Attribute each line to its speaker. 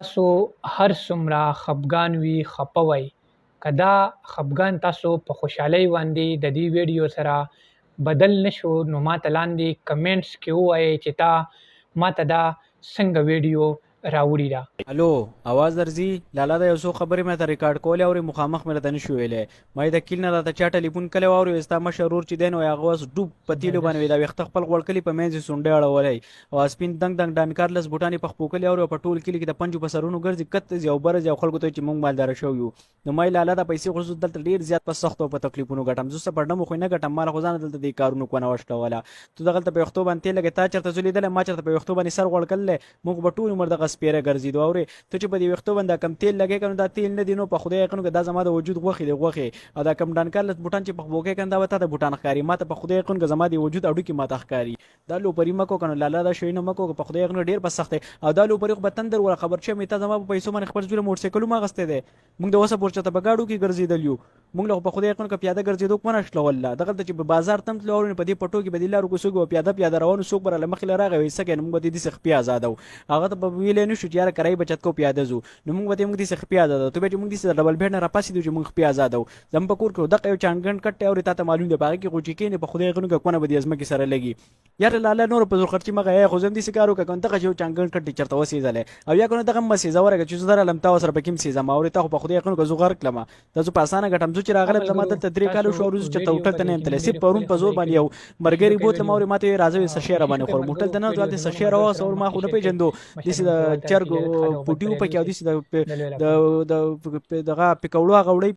Speaker 1: تاسو هر څومره خپګان وي خپه وئ، که دا خپګان تاسو په خوشحالۍ باندې د دې ویډیو سره بدل نه شو نو ماته لاندې کمنټس کې ووایئ چې تا ماته دا څنګه ویډیو راوړي ده.
Speaker 2: الو اواز درځي لالا دا یو څو خبرې مې راته ریکارډ کولې اورې مخامخ مې راته نشو ویلی ما یې د کلي نه راته چا ټلیفون کړی واورې وې ستا مشر ورور چې دی نو هغه اوس ډوب په تیلو باندې وي دا ویښته خپل غوړ کلي په منځ یې سونډی اړولی او سپین دنګ دنګ ډانکار لس بوټان یې په خپو کلي اوري او په ټول کلي کې د پنجو په سرونو ګرځي کته ځي او بره ځي او خلکو ته چې مونږ مالدار شوي یو. نو ما یې لالا دا پیسې خو زه دلته ډیر زیات په سختو او په تکلیفونو ګټم، زه څه په ډمو خو یې نه ګټم، ما له خو ځانه دلته دې کارونو کونه وشلوله. ته دغلته په ویښتو باندې تیل لګې، تا چرته زه لیدلی، ما چرته په ویښتو باندې سر غوړ کړلی؟ موږ خو به ټول عمر دغه سپیره ګرځیدو. اورې ته چې په دې ویښتو باندې دا کوم تیل لګې کنه دا تیل نه دي نو په خدای یقین وکړه دا زما د وجود غوښې دي غوښې، او دا کوم ډانکار لس بوټان چې په خپو کې کنه دا به تاته بوټان ښکاري، ماته په خدای یقین وکړه زما د وجود هډوکي ماته ښکاري. دا لوپری مه کوه کنه لالا دا شیونه مه کوه په خدای یقین ډیر په سخت دی، او دا لوپری خو به تندر ولا خبر چې مې تا زما په پیسو باندې خپل زوی له موټرسایکل هم اخیستی دی. موږ د اوسه پورې چېرته په ګاډو کې ګرځېدل یو، موږ له خو په خدای یقین که پیاده ګرځېدو کومه شلوله دغلته چې په بازار ته هم تلو اورو په دې پټو کې به دې لارو کوڅو کې به پیاده پیاده روانو، څوک به راله مخې له راغی وایي څه کوې، نو موږ به دې داسې خپې ازادو، هغه ته به ویلی نه شو چې یاره کرایي به چت کوو پیاده ځو، نو موږ به موږ داسې خپې ازادو. ته بیا چې موږ داسې د ډبل بېډ نه راپاڅېدو چې موږ خپې ازادو، زموږ په کور کې دغه یو چانګڼ کټ دی اورې تا ته معلوم دی، په هغه کې خو چې کښېنې په خدای یقین که کونه به دې ځمکې سره لګي. یاره لالا نور په زور خرچي مه غیه، خو زه هم داسې کار وکړه که دغه یو چانګڼ کټ دې چېرته وسېځلی او یا که نه دغه مه سېځه ورکه چې زه درالم تا ورسره پکې هم سېځم. اورې تا خو په خدای یقین که زه غرق کړم دا زه په اسانه ګټم، زه چې راغلم زما دلته 3 کاله شو او زه چېرته هوټل ته نه یم تللی، صرف پرون په زور باندې یو مرګري بوتلم اورې ماته یې راځه وې څه شی راباندې خورم، هوټل ته نه هلته څه شی راوغوښته اور ما خو نه پېژندو، داسې د چرګ پوټي و پکې او داسې د دغه پکوړو هغه وړۍ.